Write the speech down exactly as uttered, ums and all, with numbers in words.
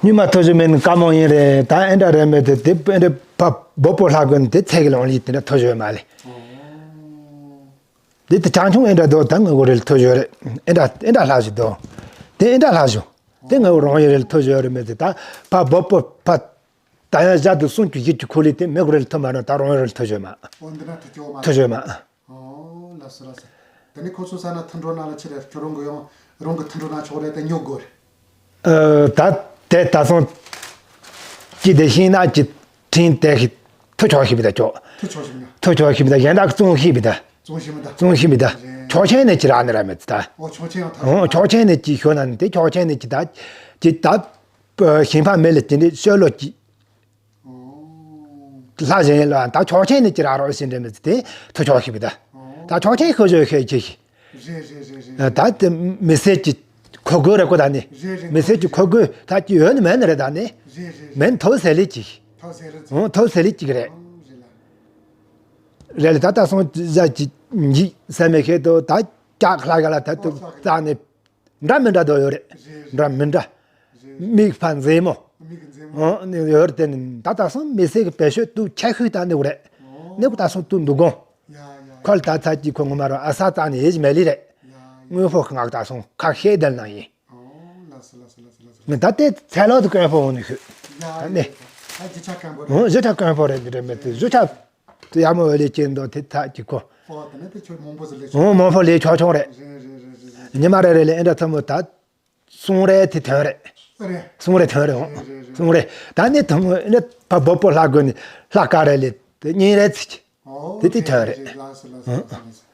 སྔོན་མ་ཐོ་བཞོ་མེད་ནི་དཀའ་མོ་ཡིན་རེད། ད་ཨེ་འདྲ་རེད་མེད་དེ་དེ་ཨེ་འདྲ་ཕ་སྦོ་པོ་ལྷ་དགོན་དེ་ཚད་ཀྱི་ལོང་ལི་དེ་འདྲ་ཐོ་བཞོ་མ་ལེ། དེ་དེ་ཆང་ཆུང་ཨེ་འདྲ་དོ་ད་ངའི་གོ་རེ་ལ་ཐོ་བཞོ་རེད། ཨེ་འདྲ་ཨེ་འདྲ་ལྷ་བཞོ་དོ། དེ་ཨེ་འདྲ་ལྷ་བཞོ། དེ་ངའི་རོང་ཡོ་རེ་ལ་ཐོ་བཞོ་རེད་མེད་དེ་ད་ཕ་སྦོ་པོ་ཕ་ད་ཡང་བཞག་དུ་སུང་ཅུ་ཡིད་ཀྱི་ཁོ་ལི་དེ་མེ་གོ་རེ་ལ་ཐོ་མ་རོ་ད་རོང་ཡོ་རེ་ལ་ཐོ་བཞོ་མ། འོ་འདི་ན་ཐོ་བཞོ་མ། ཐོ་བཞོ་མ། ཨོ་ལགས་སོ་ལགས་སོ། དེ་ནི་ཁོ་ཚོ་ས་ན་མཐུན་གྲོགས་ནང་ལ་ཆི་རེད། ཁྱོད་རང་གི་ཡང་རང་གི་མཐུན་གྲོགས་ནང་ཆོག་རེད་དེ་ཉོ་དགོས་རེད། ཨ། ད་དེ་ད་སོང་ཅི་དེ་ཤིང་ནགས་ཀྱི་ཁྲིན་དེ་ཤི་ཐུ་ཆོག་ཤི་བི་ད་ཅོག་ཐུ་ཆོག་ཤི་མི་ད། ཐུ་ཆོག་ཤི་བི་ད་གཞན་དག་བཙོང་ཤི་བི་ད། བཙོང་ཤི་མི་ད། བཙོང་ཤི་མི་ད། རེད། ཆོག་ཆེན་ནས་ཅི་རག་ནི་ར་མེད་ད། ཨོ་ཆོག་ཆེན་ཡང་ཐ་ཨོ་ཆོག་ཆེན་ནས་ཅི་ཤོད་ན་ནི་དེ་ཆོག་ཆེན་ནས་ཅི་ད། ཅི་ད། ཞིང་ཕ་མེ་ལ་ཅི་འདི་ཤོད་ལོ་ཅི། ལྷ་གཞན་ལ་ད་ཆོག་ཆེན་ནས་ཅི་རག་རོགས་ཞེས་འདྲ་མི་ཚེ་དེ་ཐུ་ཆོག་ཤི་བི་ད། ད་ཆོག་ཆེན་ཤོད་ཤོད་ཤོད་ཅི་ཤི། རེད་རེད་རེད་རེད། ད་དེ་མི་སེར་གྱི་ཁོ་དགོས་རེད་ཁོ་ད་ནི། རེད་རེད། མི་སེར་གྱི་ཁོ་དགོས་ད་ཅི་ཡོད་ནི་མེད་ནི་རེད་ད་ནི། རེད་རེད། མེད་ཐོ་སེ་ལི་ཅི་ཤི། ཐོ་སེ་ལི་ཅི། ཨོ་ཐོ་སེ་ལི་ཅི་གི་རེད། རེད་ལ། རེད་ལ་ད་ད་སོང་ཟ་ཅི་འཇིག་ས་མེ་ཁེ་དོ་ད་ཀྱག་ལྷ་ག་ལ་ད་དུ་རྩ་ནས། འདྲ་མི་འདྲ་དོ་ཡོད་རེད། རེད་རེད། འདྲ་མི་འདྲ། རེད། མིག་ཕ་མཛེས་མོ། མིག་མཛེས་མོ། ཨོ་ནི་ཡོད་རེད་དེ་ནི་ད་ད་སོང་མི་སེར་གི་བེད་སྤྱོད་དུ་ཆ་ཤུས་ད་ནི་རེད། ཨོ། ནི་ད་སོང་དུ་འདུག་གོང་། ཡ་ཡ་ཡ། ཁོ་ལ་ད་ཚ་ཅི་ཁོ་ངོ་མ་རོ་ཨ་ས་རྩ་ནས་ཡེ་ཞི་མེ་ལི་རེད། ཡ་ཡ། དངོས་པོ་ང་ད་སོང་ཁ་ཤས་དལ་ན་ཡིན། ཨོ་ལགས་སོ་ལགས་སོ་ལགས་སོ་ལགས་སོ། ད་དེ་ཚལ་ལོ་དུ་དཀོན་པོ་འོང་ནི་ཤུ། ཡ་ད་ནི། ཡ་ད་ཇི་ཆ་དཀོན་པོ་རེད། ཨོ་ཇི་ཆ་དཀོན་པོ་རེད་འདི་རེད་མེད་དུ་ཇི་ཆ། དུ་ཡ་མོ་ལས་ཅན་དོ་དེ་ཐག་གི་ཁོ། ཨོ་དེ་ནས་དེ་ཁྱོད་མང་པོ་ཟིག་ལས་ཆོག་ཨོ་མང་པོ་ལས་ཆོག་ཆོག་རེད། རེད་རེད་རེད་རེད། ཉི་མ་རེ་རེ་ལས་ཨེ་འདྲ་ཐུ་མོ་ད། སུང་རེ་དེ་ཐོན་རེད། རེད། སུང་རེ་ཐོན་རེད་ཨོ། རེད་རེད་རེད། སུང་རེ། ད་ནི་ཐུ་མོ་ཨེ་འདྲ་ཕ་སྦོ་པོ་ལྷ་དགོན་ནི་ལྷ་ཀ་རེ་ལས་དེ་གཉིས་རེ་ཚིག་ཨོ་དེ་དེ་ཐོན་རེད། རེད་རེད་ལགས་སོ་ལགས་སོ་ལགས་སོ།